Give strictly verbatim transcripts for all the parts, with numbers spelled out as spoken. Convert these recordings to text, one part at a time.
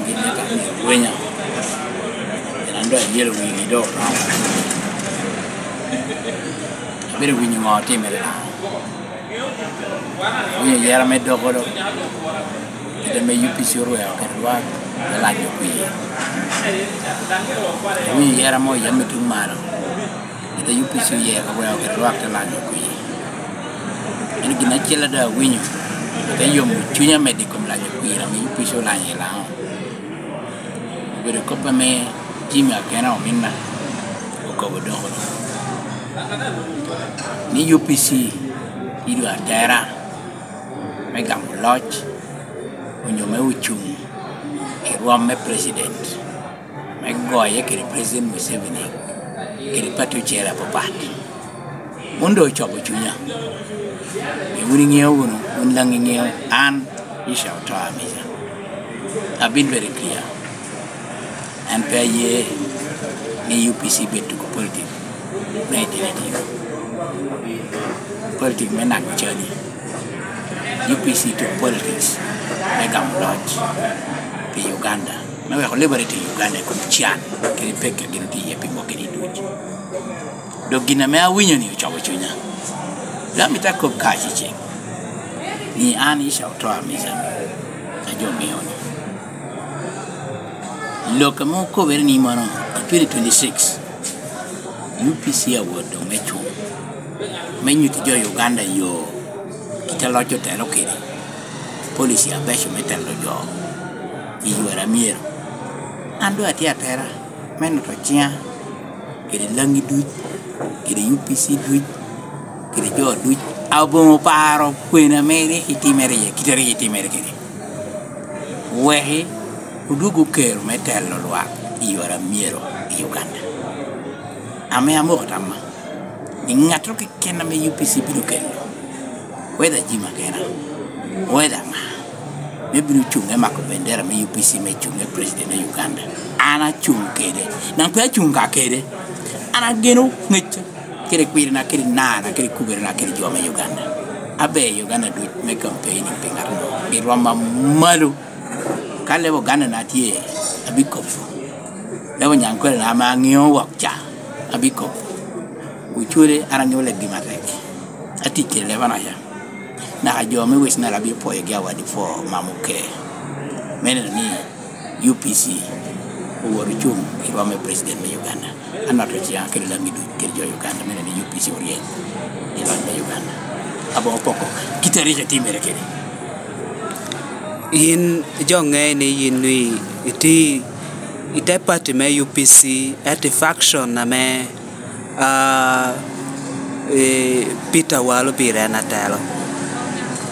Gin me ka myero rwenya, pien an doŋ ayelo wigi doŋ oromo. Abedo winyo ŋo otimere daŋ. Awinyo yera me doko do, kite ame U P C orweo kede lwak me lanyo kwir. Awinyo yera mo yam me tuŋ malo, kite U P C oyero orweo kede lwak te lanyo kwir. En gin acel a doŋ awinyo, te yomo cunya medo i kom lanyo kwir ame U P C olanyo i Laŋo. Obedo kop ame Jimmy Akena ominna okobo doko ni U P C ido atera me gamo loc onyo me ocuŋ i rwom me president, me goye kede President Museveni kede pati ocele apapat. Wun doŋ ocobo cunya. Pien wun iŋeo wunu, wun daŋ iŋeo an, Isha Oto Amija, abin bedo i Kiya. An pe aye ni U P C bed tuko politik me itino itino. Politik me nago cadi. U P C tuko politics me gamo loc pi Uganda, me weko liberate Uganda i kom can kede pekki a gin otye iye pi mwakki-ni ducu. Dok gin ame awinyo-ni ocobo cunya. Dok amito akob kacecek ni an Isha Oto Amija, a jo ŋeo-ni. Lok ame okobere ni mano, April twenty-six, U P C awot doŋ me cuŋ, me nyutti jo Uganda yo kite a loc otelo kede, policy abeco me telo jo i yore a myero. An doŋ atye atera me noto ciŋa kede Laŋi duc, kede U P C duc, kede jo duc aboŋo paro kwena ame rik itimere iye, kite a rik itimere kede. Weki odwog okero me telo lwak i yore a myero i Uganda. Ame amoko tamma ni ŋattoro keken ame U P C bino kelo, whether Jim Akena, whether ŋa, me bino cuŋ me mako bendera me U P C me cuŋ me president me Uganda, an acuŋ kede, daŋ pe acuŋ ka kede. An ageno ŋecca kede kwirina kede nana kede kuberena kede jo me Uganda. Aber Uganda duc me campaigning pi ŋat mo i rwom a malo. Ka leb Uganda na tye, abikobo. Leb Onyankwelena ame aŋeo wok ca, abikobo. Ocwole, an aŋeo lebgi matek. Atic kede lebana ca. Naka jo me West Nile abipwoyogi awadi pwo mamo ke. Me neno ni U P C owot ocuŋ i rwom me president me Uganda. Anoto ciŋa kede Laŋi duc kede jo Uganda me neno ni U P C oryeny i loc me Uganda. Aboŋo poko kite a rik etimere kede. Yin jo ŋe ni yin ni iti i te party me U P C, ento i faction ame, ah, eh, Peter Wal Obiro en atelo.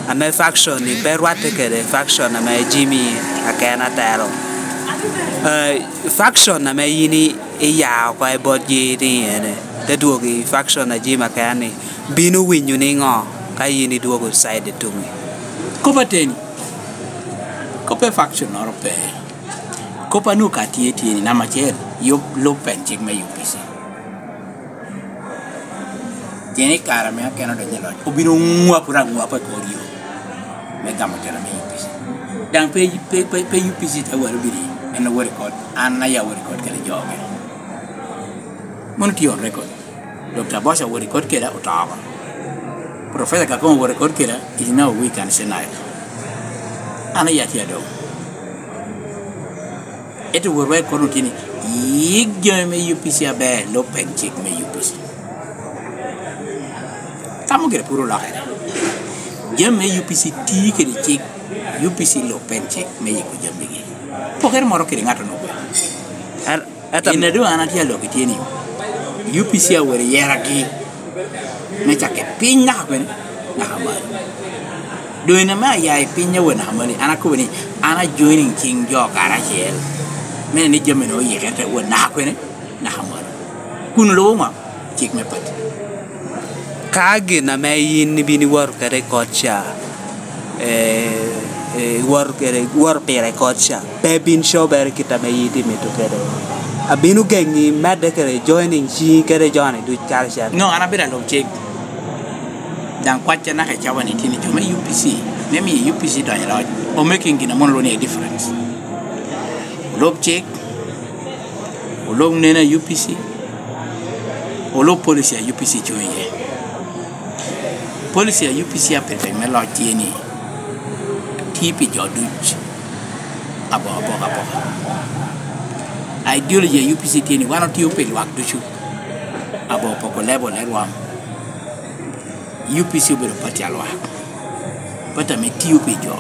Ame faction ni pe rwatte kede faction ame Jimmy Akena telo. Eh, faction ame yin i-, iya oko i botgi ni ene, te dwogo i faction a Jimmy Akena ni, bino winyo niŋo ka yin idwogo side tuŋi? Kop ateni, kop pe faction noro pe. Kop a nwoŋo ka tye, tye ni namba acel, yub, lub pen cik me U P C. Pien i kare ame Akena odonyo i loc, obino ŋwapere aŋwapa i kor yo me gamo tela me U P C. Daŋ pe, pe, pe, pe U P C te wero biri, en owo record, an aya owo record kede jo mene. Mano tye on record. Doctor Bosco owo record keda, oto oko. Professor Kakong owo record keda, is now weak and senile. An aya tye adoŋ. Ento wotwa i kono tye ni, yik jami me U P C aber, lub pen cik me U P C. Tamo gire pwod olokere. Jami me U P C ti kede cik, U P C lub pen cik me yiko jamigi. Pokere moro kede ŋat onwoŋo gweno. An, ata- Gin a doŋ an atye aloko tye ni, U P C awero yeragi me cakke piny naka kwene, naka malo. Doŋ en ame aya i piny awe naka malo, an akobo ni an a joining ciŋ jo karacel, me neno ni jami-nu oyikere te wot naka kwene, naka malo. Kun olubo ŋo? Cik me pati. Ka gin ame yin ibino iwoto kede i kot ca, eh, eh, iwoto kede, iwoto pire i kot ca, pe bin cobere kit ame yin imito kede. Abino geŋi medde kede joining ciŋi kede joni duc karacel. No, an abedo alub cik. Daŋ kwacca naka i cawa ni tye ni jo me U P C, me miyo U P C donyo i loc, o making gin a mono lwongo ni a difference. Olub cik, olub neno a U P C, olub policy a U P C cuŋ iye. Policy a U P C a peke me loc tye ni, tye pi jo duc, abo-, aboka aboka. Ideology a U P C tye ni wan otio pi lwak ducu, abo poko level me rwom. U P C obedo pati a lwak, pati ame tio pi jo.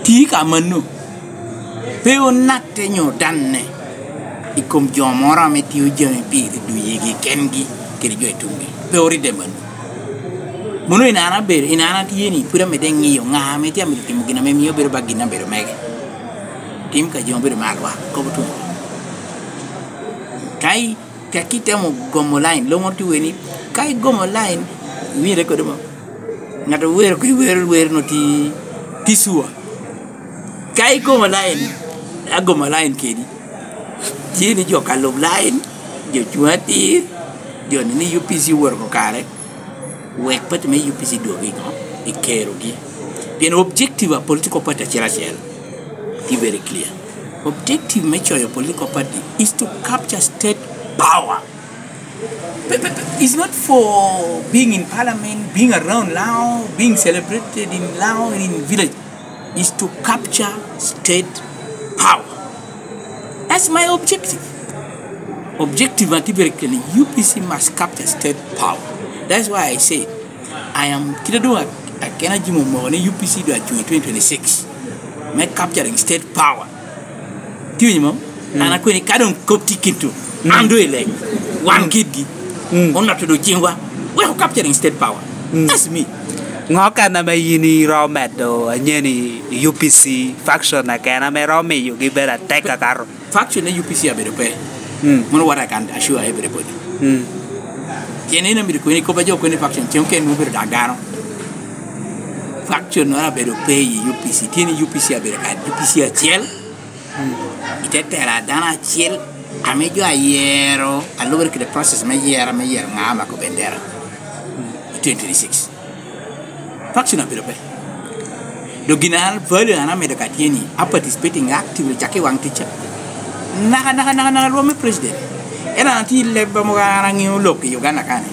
Ti ka mano, pe onatte nyo danne i kom jo moro ame tio jami pi duyigi kengi kede jo i tuŋgi. Pe oridde mano. Mono in an abedo, in an atye ni, pwod amedde ŋiyo ŋa ame tye amito timo gin ame mio bedo ba gin abedo mege. Tim ka jo obedo me alwak, kobo tuŋ. Ka i-, ka kitemo gomo line, lo moro tye wer ni, ka igomo line, iwinyo record mo. Ŋat owero ki wer, wer no ti, ti sure. Ka igomo line, agomo line kedi. Tye ni jo ka lub line, jo cuŋ atir, jo ni ni U P C owoto oko kare, wek pati me U P C dwogo i ŋo? I kerogi. Pien objective a political party acel acel tye very clear. Objective me coyo political party is to capture state power. Pe-, pe-, pe-, it's not for being in parliament, being around Lao, being celebrated in Lao and in village. Is to capture state power. That's my objective. Objective a tye very clear, U P C must capture state power. That's why I say, I am, kite doŋ ak-, akena jami omoko ni U P C doŋ acuŋ i twenty twenty-six me capturing state power. Tye winyo mo? Mm. An akwene ka doŋ kop tye kintu, mm, an doŋ ileny, wan, mm, kitgi. Mm. Onoto doŋ ciŋwa. Wek o capturing state power. Mm. That's me. Ŋo kan ame yin iromo medo anyen i U P C faction akena ame iromo miyogi bedo atek akato? Faction me U P C abedo pe. Mm. Mono what I can assure everybody. Mm. Pien en amito kwene kop a jo kwene faction, cen okene nwoŋo obedo dak dano. Faction noro abedo pe i U P C. Tye ni U P C abedo ka U P C acel. Mm. I te tela dano acel ame jo ayero, alubere kede process me yero, me yero ŋa amako bendera. Mm. I twenty twenty-six. Faction abedo pe. Dok gin an value an amedo ka tye ni, a participating actively cak i waŋ ticca. Naka, naka, naka, naka rwom me president. En an atye i leb mogo an aŋeo lok i Uganda kani.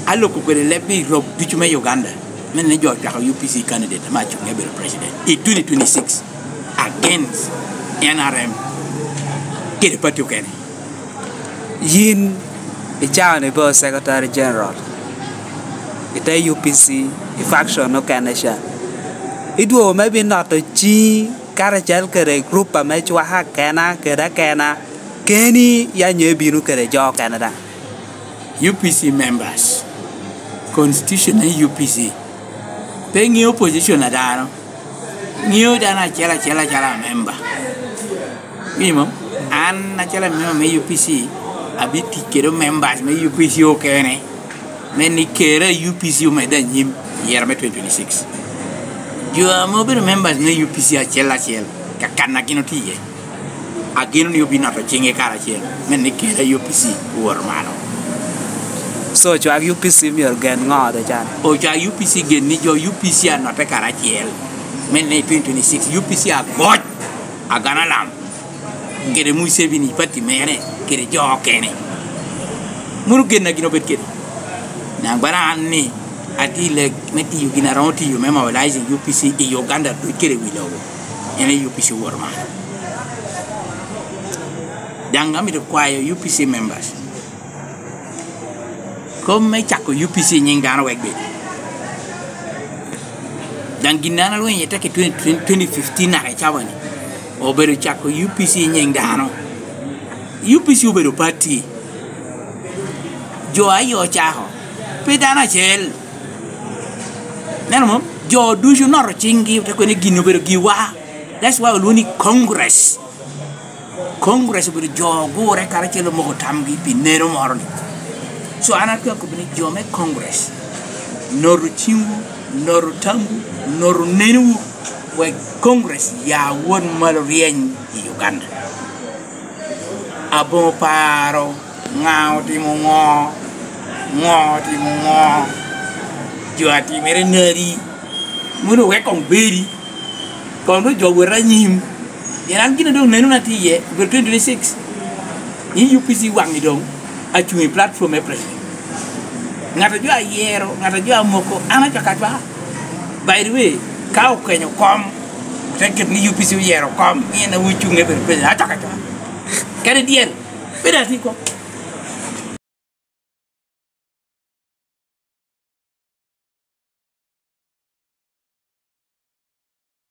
Aloko kwede leb i rok ducu me Uganda. Me ni jo ocwako U P C candidate ame acuŋ ni abedo president i twenty twenty-six against N R M kede party okene. Yin icao ni ibedo Secretary General i te U P C i faction okene ca. Idwogo me binoto ciŋi karacel kede group ame cwako akena kede akena, keni ya nyo ibino kede jo okene daŋ? U P C members, constitution me U P C pe ŋeo position a dano. Ŋeo dano acel acel acalo amemba. Winyo mo? An acalo amemba me U P C, abitic kede members me U P C okene, me ni kera U P C omedde anyim i yero me twenty twenty-six. Jo ame obedo members me U P C acel acel, kakan a gin otye iye. Ageno ni obinoto ciŋe karacel, me ni kera U P C owoto malo. So, ocwak U P C myero gen ŋo de can? Ocwak U P C gen ni jo U P C anotte karacel, me ni twenty twenty-six U P C agoc, Agana Lam, kede Museveni, pati mere, kede jo okene. Mono gen a gin obed kede. Naŋ bara an ni, atye i lek me tiyo gin aromo tiyo me mobilizing U P C i Uganda duc kede wi lobo. En aye U P C owoto malo. Daŋ amito kwayo U P C members, kom me cako U P C i nyiŋ dano wek bed. Daŋ gin an alwenyo i teke twenty, twenty fifteen naka i cawa ni, obedo cako U P C i nyiŋ dano. U P C obedo party. Jo aye ocako, pe dano acel. Neno mo? Jo ducu onoto ciŋgi, ote kono ni gin obedo giwa. That's why olwoŋo ni Congress. Congress obedo jo ogure karacel omoko tamgi pi neno moro ni. So an atye akobo ni jo me Congress, noto ciŋwu, noto tamwu, noto nenowu, wek Congress ya wot malo ryeny i Uganda. Aboŋo paro, ŋa otimo ŋo, ŋo otimo ŋo, jo atimere nadi, mono wek koŋ bedi, koŋ doŋ jo wot anyim. Pien an gin a doŋ neno na tye iye, obedo twenty twenty-six. I U P C waŋi doŋ, acuŋ i platform me president. Ŋat a jo ayero, ŋat a jo amoko, an acwaka acwaka. By the way, ka okenyo kom, te ket ni U P C oyero kom, ni en a ocuŋ e bedo president, acwaka acwaka. Kadi dyel, bedo ati kop.